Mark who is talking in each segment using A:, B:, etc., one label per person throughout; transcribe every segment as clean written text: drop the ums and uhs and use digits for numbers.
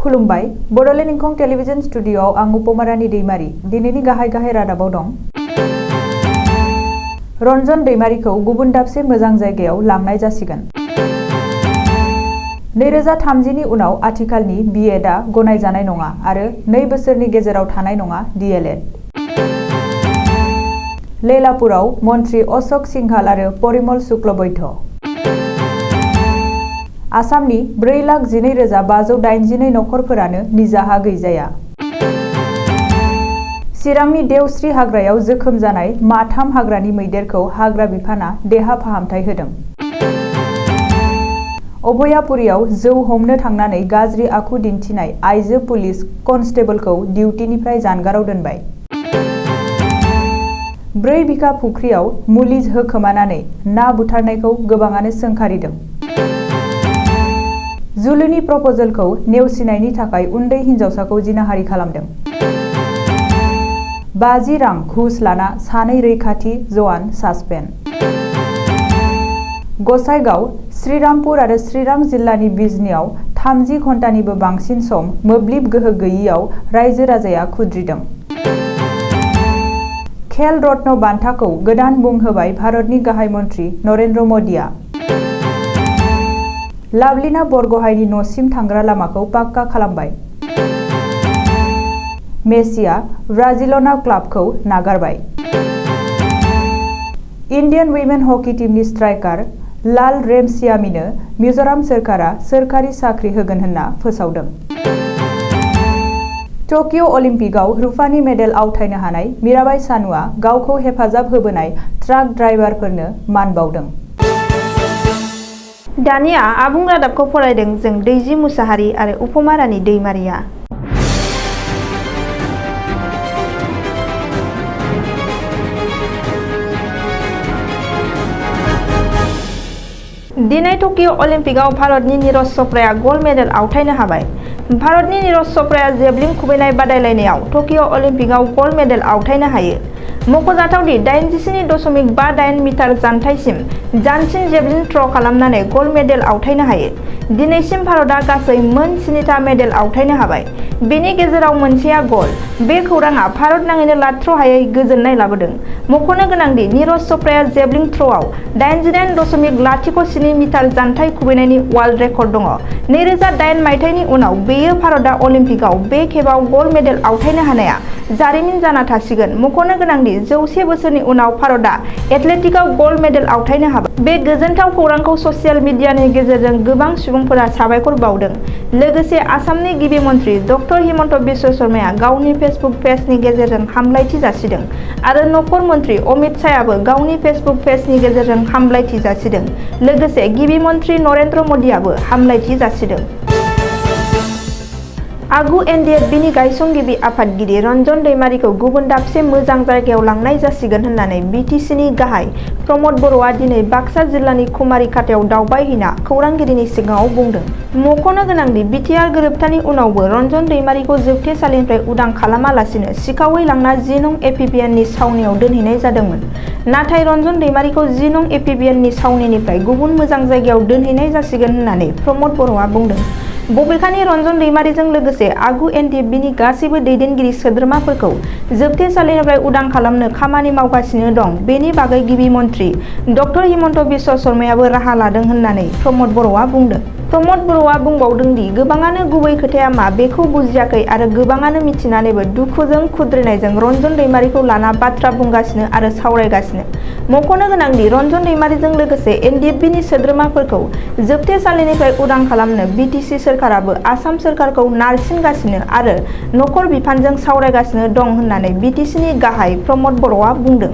A: खुलुमबाय बड'लेण्ड इंखं टेलिभिजन स्टुडिय'आव आं उपमारानि दैमारी दिनैनि गाहाय रादाबाव दं। रन्जन दैमारीखौ गुबुन दाबसे मोजां जायगायाव लांनाय जासिगोन। 2030 नि उनाव आथिखालनि बिएडआ गनायजानाय नङा आरो 2 बोसोरनि गेजेराव थानाय नङा डीएलएड। लेलापुराव मन्त्री अशोक सिंघाल आरो परिमल शुक्लबैध्य। आसामनि 4,12,589 नखरफोरानो निजाहा गैजाया। चिरांनि देवस्रि हाग्रायाव जोखोम जानाय माथाम हाग्रानि मैदेरखौ हाग्रा बिफाना देहा फाहामथाय होदों। अभयापुरियाव जौ हमनो थांनानै गाज्रि आखु दिन्थिनाय आइजो पुलिस कनस्टेबलखौ डिउटिनिफ्राय जानगाराव दोनबाय। 4 बिघा फुख्रियाव मुलि होखोमानानै ना बुथारनायखौ गोबाङानो सोंखारिदों। जुलिनि प्रप'जलखौ नेवसिनायनि थाखाय उन्दै हिन्जावसाखौ जिनाहारि खालामदों। 50 रां घुस लाना 2 रैखाथि जवान सासपेन्ड। गसाइगाव, श्रीरामपुर आरो चिरां जिल्लानि बिजनीआव 30 घन्टानिबो बांसिन सम मोब्लिब गोहो गैयैयाव रायजो राजाया खुद्रिदों। खेल रत्न बान्थाखौ गोदान मुं होबाय भारतनि गाहाय मन्त्री नरेन्द्र मदिआ। लाभलिना बरगहायनि न'सिम थांग्रा लामाखौ पाक्का खालामबाय। मेसिया ब्राजिलना क्लाबखौ नागारबाय। इन्डियान वुमेन हकी टीमनि स्ट्राइकार लाल रेमसियामीनो मिज'राम सोरखारा सोरखारि साख्रि होगोन होनना फोसावदों। टकिय' अलिम्पिकआव रुफानि मेडेल आवथायनो हानाय मिराबाइ चानुआ गावखौ हेफाजाब होबोनाय ट्राक ड्राइभारफोरनो मान बावदों।
B: दानिया आबुं रादाबखौ फरायदों जों दैजि मुसाहारि आरो उपमारानि दैमारिया। दिनै टकिय' अलिम्पिकआव भारतनि नीरज चोप्राया गल्ड मेडेल आवथायनो हाबाय। भारतनि नीरज चोप्राया जेभलिन खुबैनाय बादायलायनायाव टकिय' अलिम्पिकआव गल्ड मेडेल आवथायनो हायो। मख'जाथावदि 87.58 मिटार जानथाइसिम जानसिन जेभलिन थ्र' खालामनानै गल्ड मेडेल आवथायनो हायो। दिनैसिम भारतआ गासै मोन 7था मेडेल आवथायनो हाबाय। बेनि गेजेराव मोनसेया गल्ड। बे खौराङा भारत नाङैनो लाथ्र'हायै गोजोननाय लाबोदों। मख'नो गोनांदि नीरज चोप्राया जेभलिन थ्र'आव 88.07 मिटार जानथाइ खुबैनायनि वार्ल्ड रेकर्ड दङ। 2008 मायथाइनि उनाव बेयो भारतआ अलिम्पिकआव बे खेबाव गल्ड मेडेल आवथायनो हानाया जारिमिन जाना थासिगोन। मख'नो गोनांदि 100 बोसोरनि उनाव भारतआ एथलेटिकआव गल्ड मेडेल आवथायनो हाबाय। बे गोजोनथाव खौरांखौ ससियेल मिडियानि गेजेरजों गोबां सुबुंफोरा साबायखर बावदों। लोगोसे आसामनि गिबि मन्त्री डक्टर हिमन्त बिश्व शर्माया गावनि फेसबुक पेजनि गेजेरजों हामलायथि जासिदों आरो नखर मन्त्री अमित शाहयाबो गावनि फेसबुक पेजनि गेजेरजों हामलायथि जासिदों। लोगोसे गिबि मन्त्री नरेन्द्र मदिआबो हामलायथि जासिदों। आगु एनडिएफबिनि गायसनगिरि आफादगिरि रन्जन दैमारीखौ गुबुन दाबसे मोजां जायगायाव लांनाय जासिगोन होननानै बिटिसिनि गाहाय प्रमद बर'आ दिनै बाक्सा जिल्लानि कुमारिखातायाव दावबायहैना खौरांगिरिनि सिगाङाव बुंदों। मख'नो गोनांदि बिटिआर गोरोबथानि उनावबो रन्जन दैमारीखौ जोबथेसालिनिफ्राय उदां खालामालासिनो सिखावै लांना 10 नं एपिबिएननि सावनियाव दोनहैनाय जादोंमोन। नाथाय रन्जन दैमारीखौ 10 नं एपिबिएननि सावनिनिफ्राय गुबुन मोजां जायगायाव दोनहैनाय जासिगोन होननानै प्रमद बर'आ बुंदों। बबेखानि रन्जन दैमारीजों लोगोसे आगु एनडिएफबिनि गासैबो दैदेनगिरि सोद्रोमाफोरखौ जोबथेसालिनिफ्राय उदां खालामनो खामानि मावगासिनो दं। बेनि बागै गिबि मन्त्री डक्टर हिमन्त बिश्व शर्मायाबो राहा लादों होननानै प्रमद बर'आ बुंदों। प्रमद बर'आ बुंबावदों दि गोबाङानो गुबै खोथाया मा बेखौ बुजियाखै आरो गोबाङानो मिथिनानैबो दुखुजों खुद्रिनायजों रन्जन दैमारीखौ लाना बाथ्रा बुंगासिनो आरो सावरायगासिनो। मख'नो गोनांदि रन्जन दैमारीजों लोगोसे एनडिएफबिनि सोद्रोमाफोरखौ जोबथेसालिनिफ्राय उदां खालामनो बिटिसि सोरखाराबो आसाम सोरखारखौ नारसिनगासिनो आरो नखर बिफानजों सावरायगासिनो दं होननानै बिटिसिनि गाहाय प्रमद बर'आ बुंदों।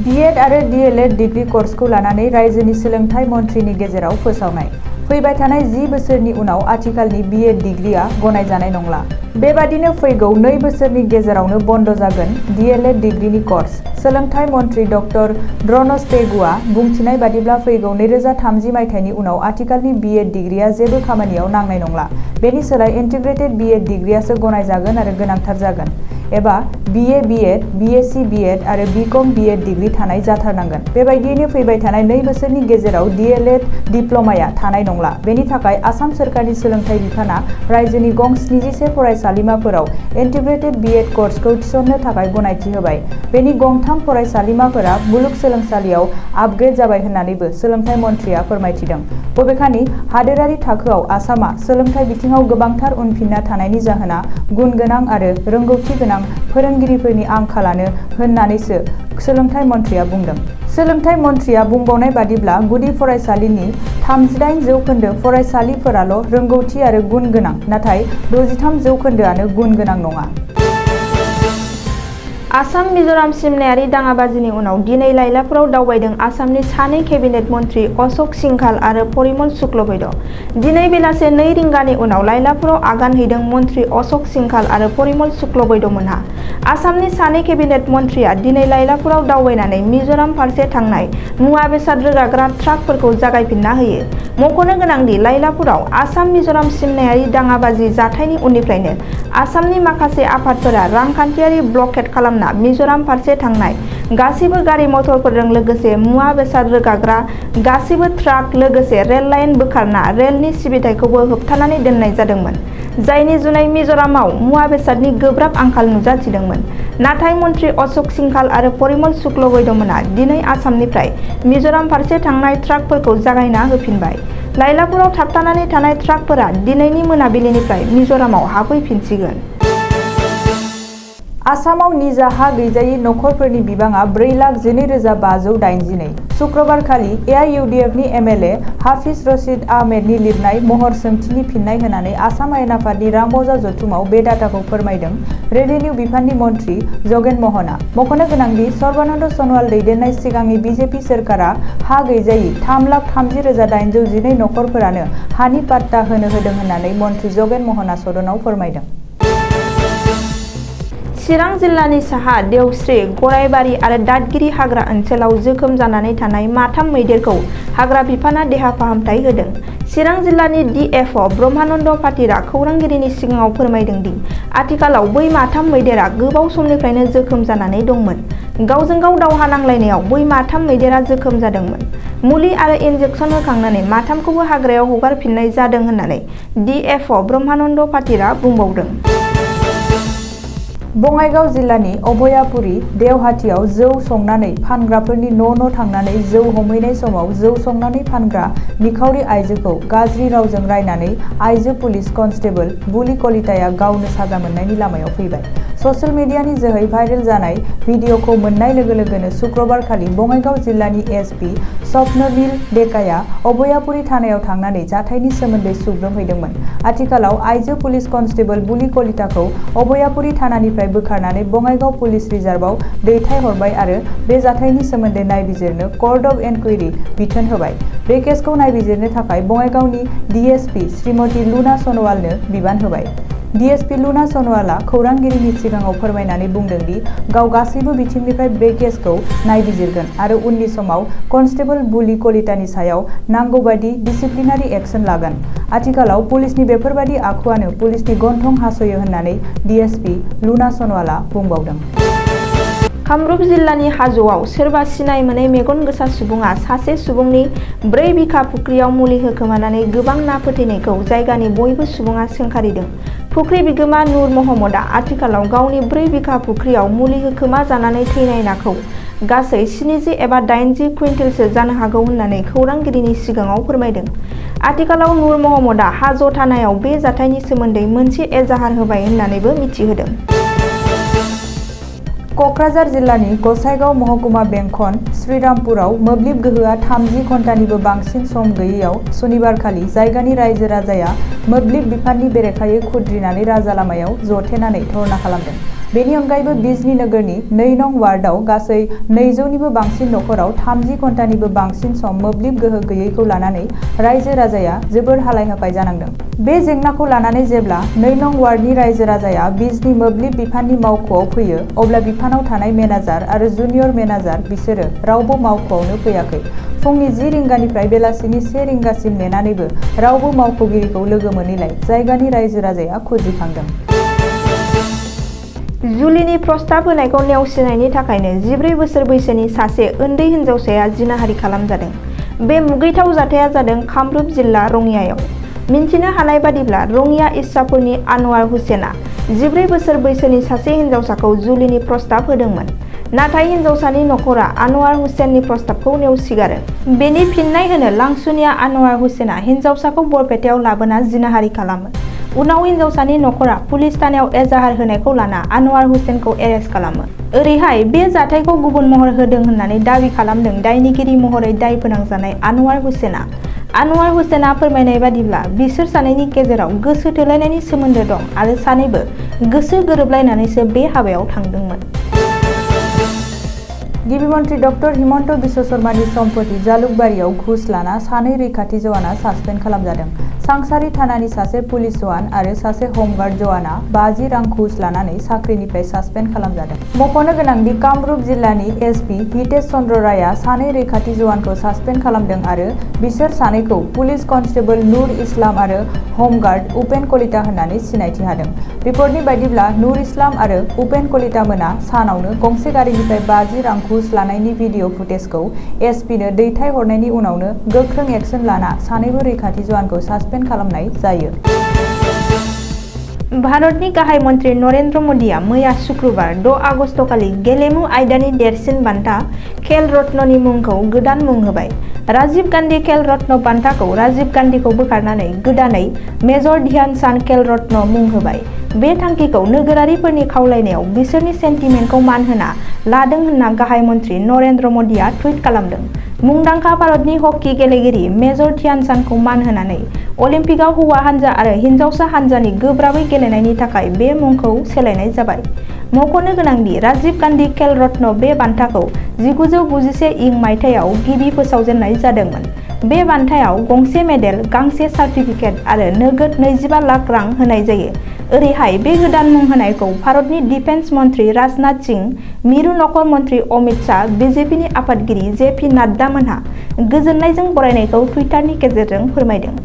A: बिएड आरो डीएलएड डिग्री कर्सखौ लानानै रायजोनि सोलोंथाइ मन्थ्रिनि गेजेराव फोसावनाय। फैबाय थानाय 10 बोसोरनि उनाव आथिखालनि बिएड डिग्रीआ गनायजानाय नंला। बेबादिनो फैगौ 2 बोसोरनि गेजेरावनो बन्द जागोन डीएलएड डिग्रीनि कर्स। सोलोंथाइ मन्थ्रि डक्टर द्रनस पेगुआ बुंथिनाय बादिब्ला फैगौ 2030 मायथाइनि उनाव आथिखालनि बिएड डिग्रीआ जेबो खामानियाव नांनाय नंला। बेनि सोलाय इन्टिग्रेटेड बिएड डिग्रीआसो गनायजागोन आरो गोनांथार जागोन। एबा BA BEd, BSc BEd आरो BCom BEd डिग्री थानाय जाथारनांगोन। बेबायदियैनो फैबाय थानाय 2 बोसोरनि गेजेराव DLED डिप्ल'माया थानाय नंला। बेनि थाखाय आसाम सोरखारनि सोलोंथाइ बिफाना रायजोनि गं 71 फरायसालिमाफोराव इन्टिग्रेटेड BEd कर्सखौ थिसननो थाखाय गनायथि होबाय। बेनि गं 3 फरायसालिमाफोरा मुलुगसोलोंसालियाव आपग्रेड जाबाय होननानैबो सोलोंथाइ मन्थ्रिया फोरमायथिदों। बबेखानि हादोरारि थाखोआव आसामा सोलोंथाइ बिथिङाव गोबांथार उनफिनना थानायनि जाहोना गुन गोनां आरो रोंगौथि गोनां फोरोंगिरिफोरनि आंखालानो होननानैसो सोलोंथाइ मन्थ्रिया बुंदों। सोलोंथाइ मन्थ्रिया बुंबावनाय बादिब्ला गुदि फरायसालिनि 38% फरायसालिफोराल' रोंगौथि आरो गुन गोनां, नाथाय 63%आनो गुन गोनां नङा।
B: आसाम मिज'राम सिमनायारि दाङाबाजिनि उनाव दिनै लाइलापुराव दावबायदों आसामनि सानै केबिनेट मन्थ्रि अश'क सिंघाल आरो परिमल शुक्ल बैद्य। दिनै बेलासे 2 रिंगानि उनाव लाइलापुराव आगान हैदों मन्थ्रि अश'क सिंघाल आरो परिमल शुक्ल बैद्य मोनहा। आसामनि सानै केबिनेट मन्थ्रिया दिनै लाइलापुराव दावबायनानै मिज'राम फारसे थांनाय मुवा बेसाद रोगाग्रा ट्राकफोरखौ जागायफिनना होयो। मख'नो गोनांदि लाइलापुराव आसाम मिज'राम सिमनायारि दाङाबाजि जाथायनि उननिफ्रायनो आसामनि माखासे आफादफोरा रांखान्थियारि ब्लकेट खालामना मिज'राम फारसे थांनाय गासैबो गारि मटरफोरजों लोगोसे मुवा बेसाद रोगाग्रा गासैबो ट्राक लोगोसे रेल लाइन बोखारना रेलनि सिबिथायखौबो होबथानानै दोननाय जादोंमोन, जायनि जुनै मिज'रामाव मुवा बेसादनि गोब्राब आंखाल नुजाथिदोंमोन। नाथाय मन्थ्रि अश'क सिंघाल आरो परिमल शुक्ल बैद्य मोनहा दिनै आसामनिफ्राय मिज'राम फारसे थांनाय ट्राकफोरखौ जागायना होफिनबाय। लाइलापुराव थाबथानानै थानाय ट्राकफोरा दिनैनि मोनाबिलिनिफ्राय मिज'रामाव हाबफैफिनसिगोन।
A: आसामाव निजा हा गैजायै नखरफोरनि बिबाङा 4,12,582। शुक्रबारखालि AIUDFनि MLA हाफिज रशिद आहमेदनि लिरनाय महर सोंथिनि फिन्नाय होनानै आसाम आयेन आफादनि रांबावजा जथुमाव बे डाटाखौ फोरमायदों रेभिनिउ बिफाननि मन्थ्रि जगेन महना। मख'नो गोनांदि सर्बानन्द सन'वाल दैदेननाय सिगांनि BJP सोरखारा हा गैजायै 3,30,812 नखरफोरानो हानि पाट्टा होनो होदों होननानै मन्थ्रि जगेन महना सदनाव फोरमायदों।
B: चिरां जिल्लानि साहा देवस्रि, गराइबारि आरो दादगिरि हाग्रा ओनसोलाव जोखोम जानानै थानाय 3 मैदेरखौ हाग्रा बिफाना देहा फाहामथाय होदों। चिरां जिल्लानि DFO ब्रह्मानन्द पाटिरा खौरांगिरिनि सिगाङाव फोरमायदों दि आथिखालाव बै 3 मैदेरा गोबाव समनिफ्रायनो जोखोम जानानै दंमोन। गावजों गाव दावहा नांलायनायाव बै 3 मैदेरा जोखोम जादोंमोन। मुलि आरो इन्जेक्सन होखांनानै 3खौबो हाग्रायाव हगारफिननाय जादों होननानै DFO ब्रह्मानन्द पाटिरा बुंबावदों।
A: बङाइगाव जिल्लानि अभयापुरी देवहाटियाव जौ संनानै फानग्राफोरनि न' थांनानै जौ हमहैनाय समाव जौ संनानै फानग्रा निखावरि आइजोखौ गाज्रि रावजों रायनानै आइजो पुलिस कनस्टेबल बुलि कलिताया गावनो साजा मोननायनि लामायाव फैबाय। ससियेल मिडियानि जोहै भाइरेल जानाय भिडिअखौ मोननाय लोगो लोगोनो शुक्रबारखालि बङाइगाव जिल्लानि SP स्वप्नबिल डेकाया अभयापुरी थानायाव थांनानै जाथायनि सोमोन्दै सुग्रोमहैदोंमोन। आथिखालाव आइजो पुलिस कनस्टेबल बुलि कलिताखौ अभयापुरी थानानिफ्राय बोखारनानै बङाइगाव पुलिस रिजार्भआव दैथायहरबाय आरो बे जाथायनि सोमोन्दै नायबिजिरनो कर्ट अफ इनकुवेरि बिथोन होबाय। बे केसखौ नायबिजिरनो थाखाय बङाइगावनि DSP श्रीमती लुना सन'वालनो बिबान होबाय। DSP लुना सन'वालआ खौरांगिरिनि सिगाङाव फोरमायनानै बुंदों दि गाव गासैबो बिथिंनिफ्राय बे केसखौ नायबिजिरगोन आरो उननि समाव कनस्टेबल बुलि कलितानि सायाव नांगौ बायदि डिसिप्लिनारि एक्शन लागोन। आथिखालाव पुलिसनि बेफोरबायदि आखुआनो पुलिसनि गन्थं हास'यो होननानै DSP लुना सन'वालआ बुंबावदों।
B: कामरुप जिल्लानि हाजोआव सोरबा सिनाय मोनै मेगन गोसा सुबुङा सासे सुबुंनि 4 बिघा फुख्रियाव मुलि होखोमानानै गोबां ना फोथैनायखौ जायगानि बयबो सुबुङा सोंखारिदों। फुख्रि बिगोमा नुर महम्मदआ आथिखालाव गावनि 4 बिघा फुख्रियाव मुलि होखोमा जानानै थैनाय नाखौ गासै 70 एबा 80 कुइन्टेलसो जानो हागौ होननानै खौरांगिरिनि सिगाङाव फोरमायदों। आथिखालाव नुर महम्मदआ हाज' थानायाव बे जाथायनि सोमोन्दै मोनसे एजाहार होबाय होननानैबो मिथिहोदों।
A: क'क्राझार जिल्लानि गसाइगाव महकुमा बेंखन श्रीरामपुराव मोब्लिब गोहोआ 30 घन्टानिबो बांसिन सम गैयैयाव सनिबारखालि जायगानि रायजो राजाया मोब्लिब बिफाननि बेरेखायै खुद्रिनानै राजा लामायाव जथेनानै धर्ना खालामदों। बेनि अनगायैबो बिजनी नोगोरनि 2 नं वार्डआव गासै 200निबो बांसिन नखराव 30 घन्टानिबो बांसिन सम मोब्लिब गोहो गैयैखौ लानानै रायजो राजाया जोबोर हालाय-हाफाय जानांदों। बे जेंनाखौ लानानै जेब्ला 2 नं वार्डनि रायजो राजाया बिजनी मोब्लिब बिफाननि मावख'आव फैयो अब्ला बिफानाव थानाय मेनेजार आरो जुनियर मेनेजार बिसोरो रावबो मावख'आवनो फैयाखै। फुंनि 10 रिंगानिफ्राय बेलासिनि 1 रिंगासिम नेनानैबो रावबो मावख'गिरिखौ लोगो मोनैलाय जायगानि रायजो राजाया खुद्रिखांदों।
B: जुलिनि प्रस्ताब होनायखौ नेवसिनायनि थाखायनो 14 बोसोर बैसोनि सासे उन्दै हिनजावसाया जिनाहारि खालामजादों। बे मुगैथाव जाथाया जादों कामरुप जिल्ला रङियायाव। मिन्थिनो हानाय बादिब्ला रङिया इस्सापुरनि आनवार हुसेना 14 बोसोर बैसोनि सासे हिनजावसाखौ जुलिनि प्रस्ताब होदोंमोन। नाथाय हिनजावसानि नखरा आनवार हुसेननि प्रस्ताबखौ नेवसिगारो। बेनि फिननाय होनो लांसुनिया आनवार हुसेना हिनजावसाखौ बरपेटायाव लाबोना जिनाहारि खालामो। उनाव हिनजावसानि नखरा पुलिस थानायाव एजाहार होनायखौ लाना आनवार हुसेनखौ एरेस्ट खालामो। ओरैहाय बे जाथायखौ गुबुन महर होदों होननानै दाबि खालामदों दायनिगिरि महरै दाय फोनांजानाय आनवार हुसेना। आनवार हुसेना फोरमायनाय बादिब्ला बिसोर सानैनि गेजेराव गोसो थोलायनायनि सोमोन्दो दं आरो सानैबो गोसो गोरोबलायनानैसो बे हाबायाव थांदोंमोन।
A: गिबि मन्थ्रि डक्टर हिमन्त बिश्व शर्मानि सम्पति जालुकबारियाव घुस लाना सानै रैखाथि जवाना सासपेन्ड खालामजादों। सांसारि थानानि सासे पुलिस जवान आरो सासे हमगार्ड जवाना 50 रां घुस लानानै साख्रिनिफ्राय सासपेन्ड खालामजादों। मख'नो गोनांदि कामरुप जिल्लानि एसपि हितेश चन्द्र रायआ सानै रैखाथि जवानखौ सासपेन्ड खालामदों आरो बिसोर सानैखौ पुलिस कनस्टेबल नुर इस्लाम आरो हमगार्ड उपेन कलिता होननानै सिनायथि होदों। रिपर्टनि बायदिब्ला नुर इस्लाम आरो उपेन कलिता मोना सानावनो गंसे गारिनिफ्राय 50 रां घुस लानायनि भिडिअ फुटेजखौ एसपिनो दैथायहरनायनि उनावनो गोख्रों एक्सन लाना सानैबो रैखाथि जवानखौ सासपेन्ड खालामनाय जायो।
B: भारतनि गाहाय मन्थ्रि नरेन्द्र मदिया मैया सुक्रुबार 6 आगस्तखालि गेलेमु आयदानि देरसिन बान्था खेल रत्ननि मुंखौ गोदान मुं होबाय। राजीव गान्धी खेल रत्न बान्थाखौ राजीव गान्धीखौ बोखारनानै गोदानै मेजर ध्यान चान्द खेल रत्न मुं होबाय। बे थांखिखौ नोगोरारिफोरनि खावलायनायाव बिसोरनि सेन्टिमेन्टखौ मान होना लादों होनना गाहाय मन्थ्रि नरेन्द्र मदिया टुइट खालामदों। मुंदांखा भारतनि हकी गेलेगिरि मेजर ध्यान चान्दखौ मान होनानै अलिम्पिकआव हौवा हानजा आरो हिनजावसा हानजानि गोब्राबै गेलेनायनि थाखाय बे मुंखौ सोलायनाय जाबाय। मख'नो गोनांदि राजीव गान्धी खेल रत्न बे बान्थाखौ 1991 इं मायथाइयाव गिबि फोसावजेननाय जादोंमोन। बे बान्थायाव गंसे मेडेल, गांसे सार्टिफिकेट आरो नोगोद 25 लाख रां होनाय जायो। ओरैहाय बे गोदान मुं होनायखौ भारतनि डिफेन्स मन्थ्रि राजनाथ सिंह, मिरु नखर मन्थ्रि अमित शाह, बिजेपिनि आफादगिरि जेपि नाड्डा मोनहा गोजोननायजों बरायनायखौ टुइटारनि गेजेरजों फोरमायदों।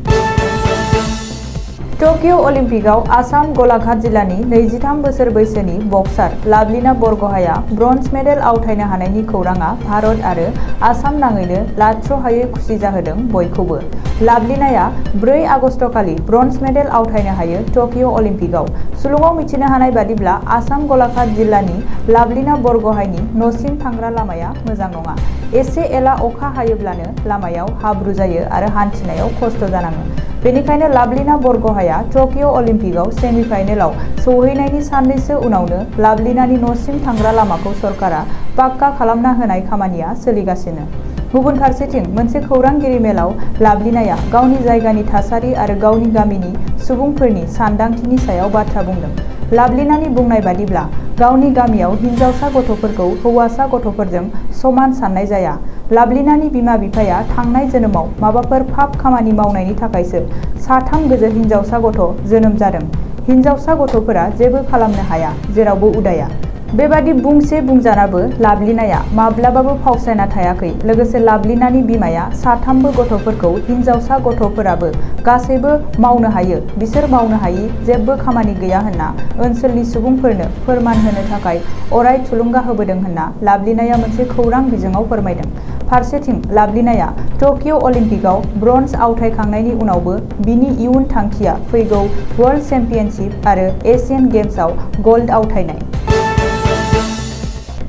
A: टकिअ अलिम्पिकआव आसाम गलाघाट जिल्लानि 23 बोसोर बैसोनि बक्सार लाभलिना बरग'हाया ब्रन्ज मेडेल आवथायनो हानायनि खौराङा भारत आरो आसाम नाङैनो लाथ्र'हायै खुसि जाहोदों बयखौबो। लाभलिनाया 4 आगस्तखालि ब्रन्ज मेडेल आवथायनो हायो टकिअ अलिम्पिकआव। सुलुङाव मिथिनो हानाय बादिब्ला आसाम गलाघाट जिल्लानि लाभलिना बरग'हायनि न'सिम थांग्रा लामाया मोजां नङा। एसे एला अखा हायोब्लानो लामायाव हाब्रु जायो आरो हान्थिनायाव खस्थ' जानाङो। बेनिखायनो लाभलिना बरग'हाया टकिअ अलिम्पिकआव सेमिफाइनेलाव सौहैनायनि साननैसो उनावनो लाभलिनानि न'सिम थांग्रा लामाखौ सरकारा पाक्का खालामना होनाय खामानिया सोलिगासिनो। गुबुन फारसेथिं मोनसे खौरांगिरि मेलाव लाभलिनाया गावनि जायगानि थासारि आरो गावनि गामिनि सुबुंफोरनि सानदांथिनि सायाव बाथ्रा बुंदों। लाभलिनानि बुंनाय बादिब्ला गावनि गामियाव हिनजावसा गथ'फोरखौ हौवासा गथ'फोरजों समान साननाय जाया। लाभलिनानि बिमा बिफाया थांनाय जोनोमाव माबाफोर पाप खामानि मावनायनि थाखायसो 3 गोजो हिनजावसा गथ' जोनोम जादों। हिनजावसा गथ'फोरा जेबो खालामनो हाया, जेरावबो उदाया। बेबादि बुंजानाबो लाभलिनाया माब्लाबाबो फावसायना थायाखै। लोगोसे लाभलिनानि बिमाया 3बो गथ'फोरखौ हिनजावसा गथ'फोराबो गासैबो मावनो हायो, बिसोर मावनो हायि जेबो खामानि गैया होनना ओनसोलनि सुबुंफोरनो फोरमान होनो थाखाय अराय थुलुंगा होबोदों होनना लाभलिनाया मोनसे खौरां बिजोङाव फोरमायदों। फारसेथिं लाभलिनाया टकिअ अलिम्पिकआव ब्रन्ज आवथायखांनायनि उनावबो बिनि इयुन थांखिया फैगौ वर्ल्ड चेम्पियनशिप आरो एशियान गेम्सआव गल्ड आवथायनाय।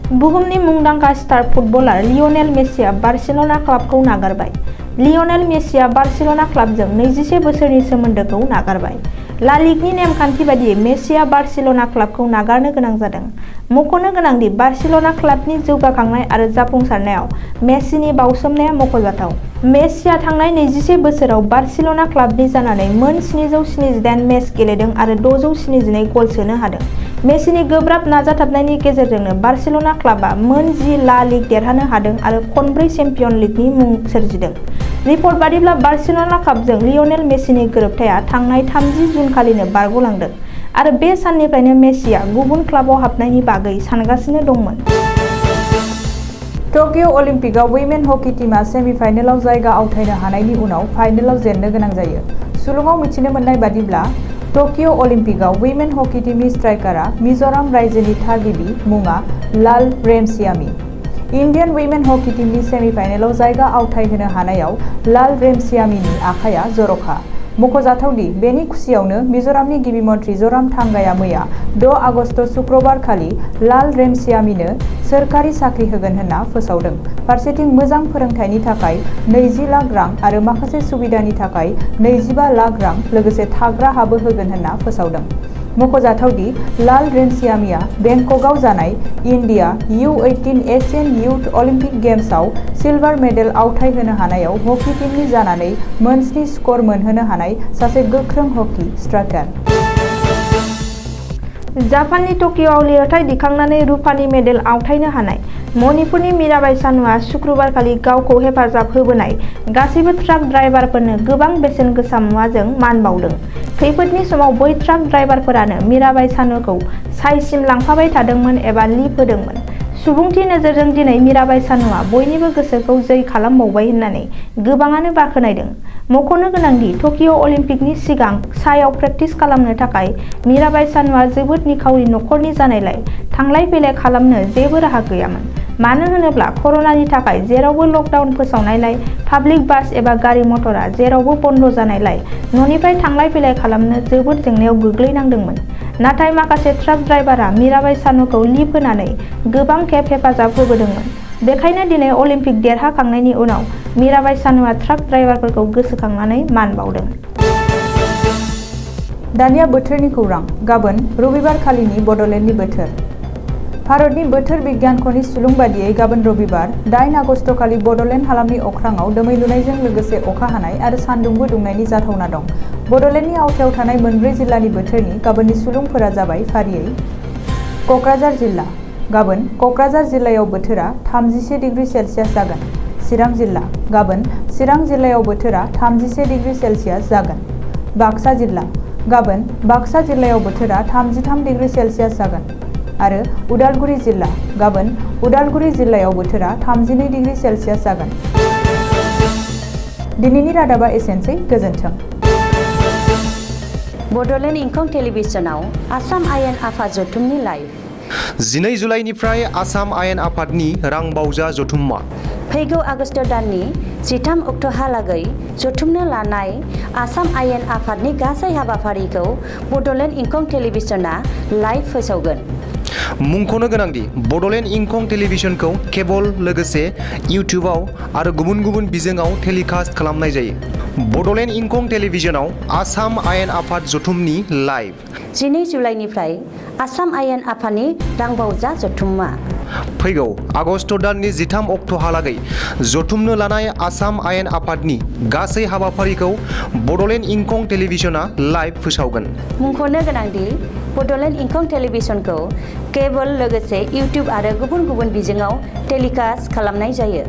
B: बुहुमनि मुंदांखा स्टार फुटबलार लियनेल मेसिया बार्सिलना क्लाबखौ नागारबाय। लियनेल मेसिया बार्सिलना क्लाबजों 21 बोसोरनि सोमोन्दोखौ नागारबाय। ला लिगनि नेमखान्थि बादियै मेसिया बार्सिलना क्लाबखौ नागारनो गोनां जादों। मख'नो गोनांदि बार्सिलना क्लाबनि जौगाखांनाय आरो जाफुंसारनायाव मेसिनि बाउसोमनाया मख'जाथाव। मेसिया थांनाय 21 बोसोराव बार्सिलना क्लाबनि जानानै मोन 778 मेच गेलेदों आरो 672 गल सोनो हादों। मेसिनि गोब्राब नाजाथाबनायनि गेजेरजोंनो बार्सिलना क्लाबा मोन 10 ला लिग देरहानो हादों आरो खनब्रै चेम्पियन लिगनि मुं सोरजिदों। रिपर्ट बादिब्ला बार्सिलना क्लाबजों लियनेल मेसिनि गोरोबथाया थांनाय 30 जुन खालिनो बारग'लांदों आरो बे साननिफ्रायनो मेसिया गुबुन क्लाबाव हाबनायनि बागै सानगासिनो दंमोन।
A: टकिअ अलिम्पिकआव वुमेन हकी टीमआ सेमिफाइनेलाव जायगा आवथायनो हानायनि उनाव फाइनेलाव जेननो गोनां जायो। सुलुङाव मिथिनो मोननाय बादिब्ला टकिअ अलिम्पिकआव वुमेन हकी टीमनि स्ट्राइकारा मिज'राम रायजोनि थागिबि मुङा लाल रेमसियामी। इन्डियान वुमेन हकी टीमनि सेमिफाइनेलाव जायगा आवथायहोनो हानायाव लाल रेमसियामीनि आखाइया जर'खा। मख'जाथावदि बेनि खुसियावनो मिज'रामनि गिबि मन्थ्रि ज'रामथांगाया मैया 6 आगस्ट शुक्रबार खालि लाल रेमसियामीनो सोरखारि साख्रि होगोन होनना फोसावदों। फारसेथिं मोजां फोरोंथायनि थाखाय 20 लाख रां आरो माखासे सुबिदानि थाखाय 25 लाख रां लोगोसे थाग्रा हाबो होगोन होनना फोसावदों। मख'जाथावदि लाल रेमसियामीआ बेंककआव जानाय इन्डिया U18 एशियान इयुथ अलिम्पिक गेम्सआव सिलभार मेडेल आवथायहोनो हानायाव हकी टीमनि जानानै मोन7 स्कर मोनहोनो हानाय सासे गोख्रों हकी स्ट्राइकार।
B: जापाननि टकिअआव लिरथाय दिखांनानै रुपानि मेडेल आवथायनो हानाय मणिपुरनि मीराबाई चानुआ शुक्रबारखालि गावखौ हेफाजाब होबोनाय गासैबो ट्राक ड्राइभारफोरनो गोबां बेसेन गोसा मुवाजों मान बावदों। खैफोदनि समाव बै ट्राक ड्राइभारफोरानो मीराबाई चानुखौ साइसिम लांफाबाय थादोंमोन एबा लिप होदोंमोन। सुबुंथि नोजोरजों दिनै मीराबाई चानुआ बयनिबो गोसोखौ जै खालामबावबाय होननानै गोबाङानो बाख्नायदों। मख'नो गोनांदि टकिअ अलिम्पिकनि सिगां सायाव प्रेक्टिस खालामनो थाखाय मीराबाई चानुआ जोबोद निखावरि नखरनि जानायलाय थांलाय फैलाय खालामनो जेबो राहा गैयामोन। मानो होनोब्ला कर'नानि थाखाय जेरावबो लकडाउन फोसावनायलाय पाब्लिक बास एबा गारि मटरा जेरावबो बन्द जानायलाय न'निफ्राय थांलाय फैलाय खालामनो जोबोद जेंनायाव गोग्लैनांदोंमोन। नाथाय माखासे ट्राक ड्राइभारा मीराबाई चानुखौ लिप होनानै गोबां खेब हेफाजाब होबोदोंमोन। बेखायनो दिनै अलिम्पिक देरहाखांनायनि उनाव मीराबाई चानुआ ट्राक ड्राइभारफोरखौ गोसोखांनानै मान बावदों।
A: दानिया बोथोरनि खौरां। गाबोन रबिबार खालिनि बड'लेण्डनि बोथोर। भारतनि बोथोर बिगियानख'नि सुलुं बादियै गाबोन रबिबार 8 आगस्ट खालि बड'लेण्ड हालामनि अख्राङाव दोमैलुनायजों लोगोसे अखा हानाय आरो सान्दुंबो दुंनायनि जाथावना दं। बड'लेण्डनि आवथायाव थानाय मोनब्रै जिल्लानि बोथोरनि गाबोननि सुलुंफोरा जाबाय फारियै क'क्राझार जिल्ला। गाबोन क'क्राझार जिल्लायाव बोथोरा 31 डिग्री सेल्सियास जागोन। चिरां जिल्ला। गाबोन चिरां जिल्लायाव बोथोरा 31 डिग्री सेल्सियास जागोन। बाक्सा जिल्ला। गाबोन बाक्सा जिल्लायाव बोथोरा 33 डिग्री सेल्सियास जागोन। आरो उदालगुरि जिल्ला। गाबोन उदालगुरि जिल्लायाव बोथोरा 32 डिग्री सेल्सियास जागोन। दिनैनि रादाबा एसेनोसै। गोजोन्थों।
C: बड'लेण्ड इंखं टेलिभिजनाव आसाम आयेन आफाद जथुमनि लाइभ।
D: 12 जुलाइनिफ्राय आसाम आयेन आफादनि रां बावजा जथुम्मा।
C: फैगौ आगस्ट दाननि 13 अक्ट'हालागै जथुमनो लानाय आसाम आयेन आफादनि गासै हाबाफारिखौ बड'लेण्ड इंखं टेलिभिजना लाइभ फोसावगोन।
D: मुंख'नो गोनांदि बड'लेण्ड इंखं टेलिभिजनखौ केबल लोगोसे इउटिउबआव आरो गुबुन गुबुन बिजोङाव टेलिकास्ट खालामनाय जायो। बड'लेण्ड इंखं टेलिभिजनाव आसाम आयेन आफाद जथुमनि लाइभ।
C: 12 जुलाइनिफ्राय आसाम आयेन आफादनि रांबावजा जथुम्मा।
D: फैगौ आगस्ट दाननि 13 अक्ट'हालागै जथुमनो लानाय आसाम आयेन आफादनि गासै हाबाफारिखौ बड'लेण्ड इंखं टेलिभिजना लाइभ फोसावगोन।
C: मुंख'नो गोनांदि बड'लेण्ड इंखं टेलिभिजनखौ केबल लोगोसे इउटिउब आरो गुबुन गुबुन बिजोङाव टेलिकास्ट खालामनाय जायो।